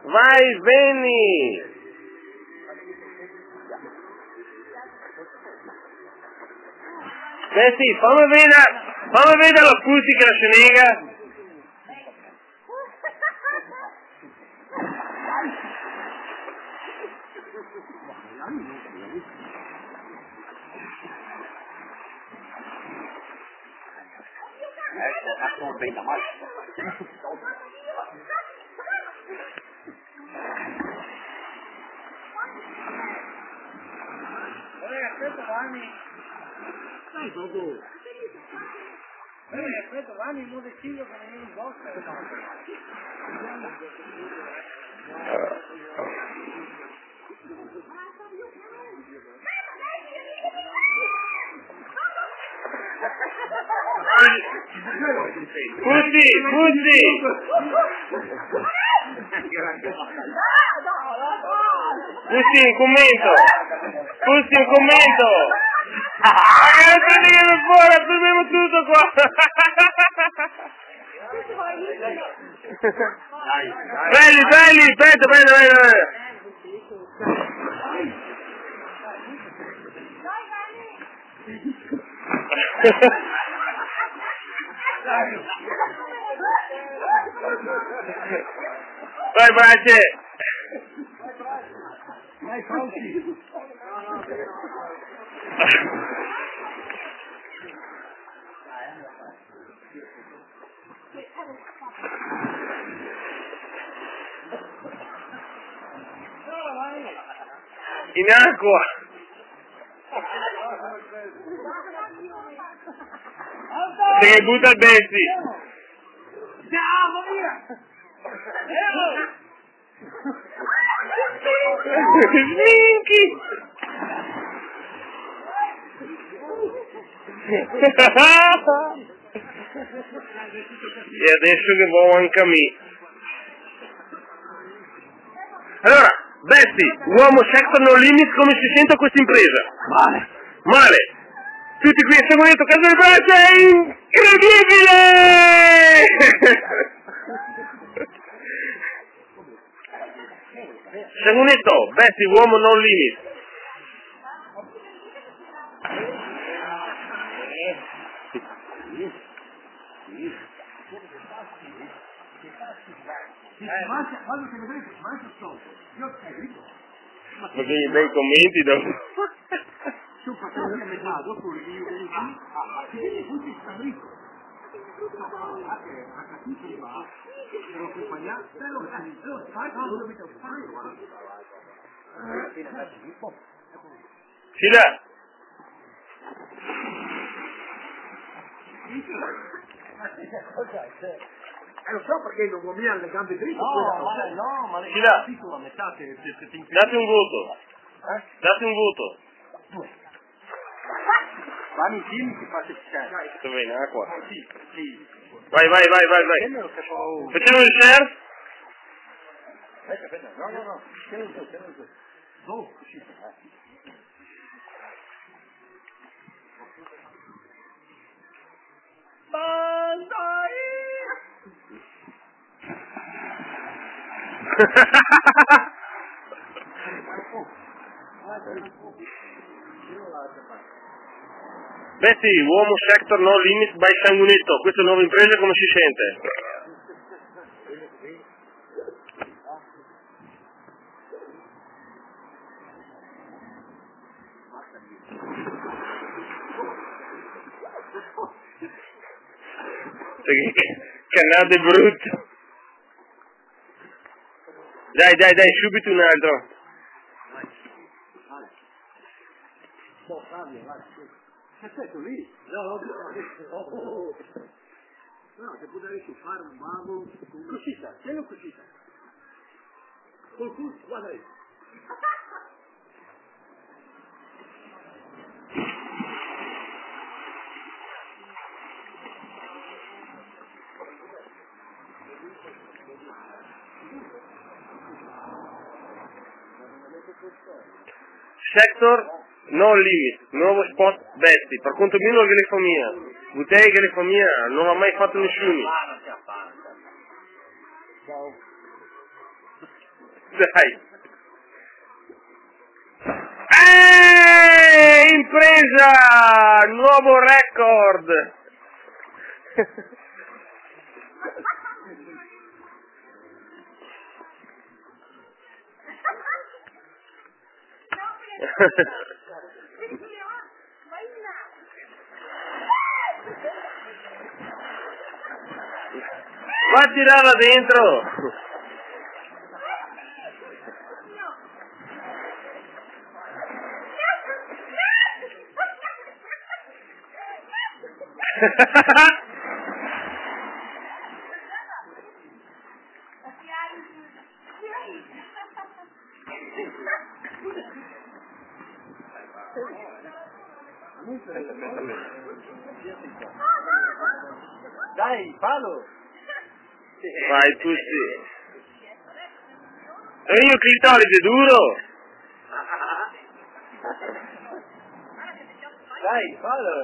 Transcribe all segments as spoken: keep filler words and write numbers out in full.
Vai, veni! Senti, fame vedar, fame vedar la Pusi che la se nega. Pusi, Pusi! Pusi, un comento! Pusi, un comento! Ah, che fora, fermemo tuto qua! Beli, beli, speta, speta, speta, speta. Vai, brace. In acqua! Se buta el Besti! Sminchi! E adeso che vo anca mi. Alora, Besti, uomo Sector No Limit, come se sente questa impresa? Male. Male. Tuti qui, siamo dentro, casa di braccia, è incredibile! Sanguinetto, Besti, uomo No Limit. Ma che bei commenti dopo. Sila! Eh, lo so perché non ho mia le gambe dritte. No, ma no, ma le... Sila! Date un voto. Eh? Date un voto. Vanno in film che fa successo. Sto bene, acqua. Sì, sì. Vai, vai, vai, vai, vai. Facciamo il share? Aspetta, aspetta, no, no, no. Tienilo su, tienilo su. Boh, così. Banzai! Beh sì, uomo Sector No Limit by Sanguinetto, questa nuova impresa come si sente? Che canale brutto. Dai, dai, dai, subito un altro. Aspetta, lì. No, no, no. No, se può dare su fare un mago con una... Cosita, tienilo cosita. Col culo, guarda lì. Sector No limit, novo spot, bestie. Par conto mio no ghe ne fa mia. Butei ghe ne fa mia, no ga mai fato nesuni. Dai. Eh, impresa! Novo record! Va a tirarla dentro! Dai, falo! Fai cusì. E el clitoride xe duro! Dai, falo!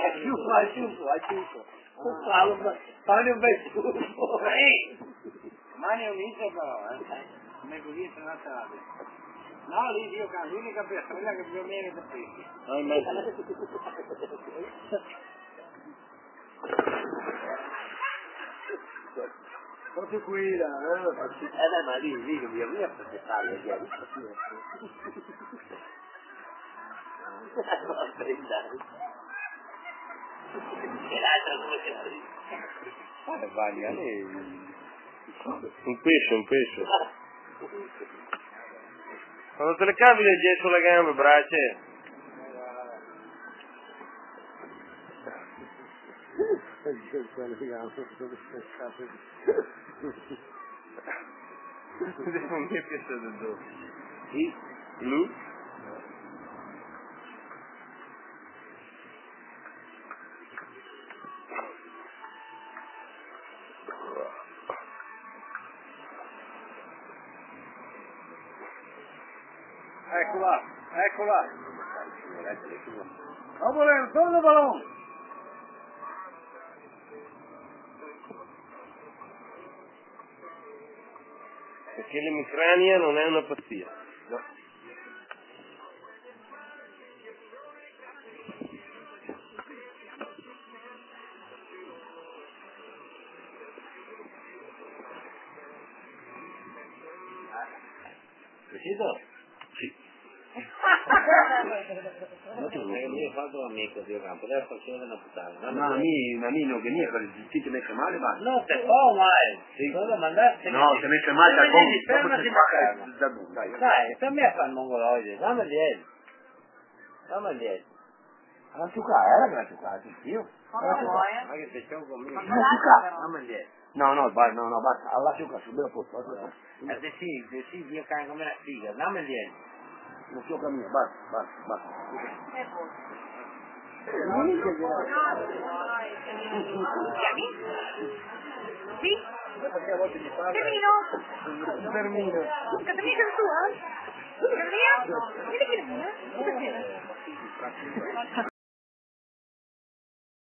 Aiuto, aiuto, aiuto. Falo, fa-, fame un bel colpo. Domani ho visto però, eh. Come così è andata. No, lì io ca-, l'unica persona che più o meno capisce. Ah, ma proprio quella, eh. Eh, beh, ma lì, lì, via, via, perché sai, via. Eh, bagna, lì. Un pesce, un pesce. Quando te le cavi le ghe su le gambe, brace. Devo mi piace de do. Sì. Lu? Ecola, ecola. Vamos, Leandro, toma o balão. Perché l'emicrania non è una pazzia. No. Capito? Sì. Ma tu no. Eh, mi ho fatto un amico, Dio campo, adesso faccio una puttana. Ma mi, ma mi no, che mi, ti te me fa male, va. No, te fa male. Sì. Solo mandar-, te... No, te me fa male, dai, fermati, fermati, fermati. Dai, dai, dai. Dai, fermi a fare il mongoloide, dammi il dieci. Dammi il dieci. Lascio qua, eh, lascio qua, sì, io. Lascio qua. Ma che te ciò con me? Lascio qua. Dammi il dieci. No, no, ba-, no, no, basta, lascio qua, subito a posto, lascio qua. Eh, de sì, de sì, io cagno come una figa, dammi il dieci. Lascio qua mio, basta, basta, basta. Eh, boh. Eh, non mi dice che... Sì? Fermino. Fermino. Caterina, sei tu, eh? Caterina? Vedi che...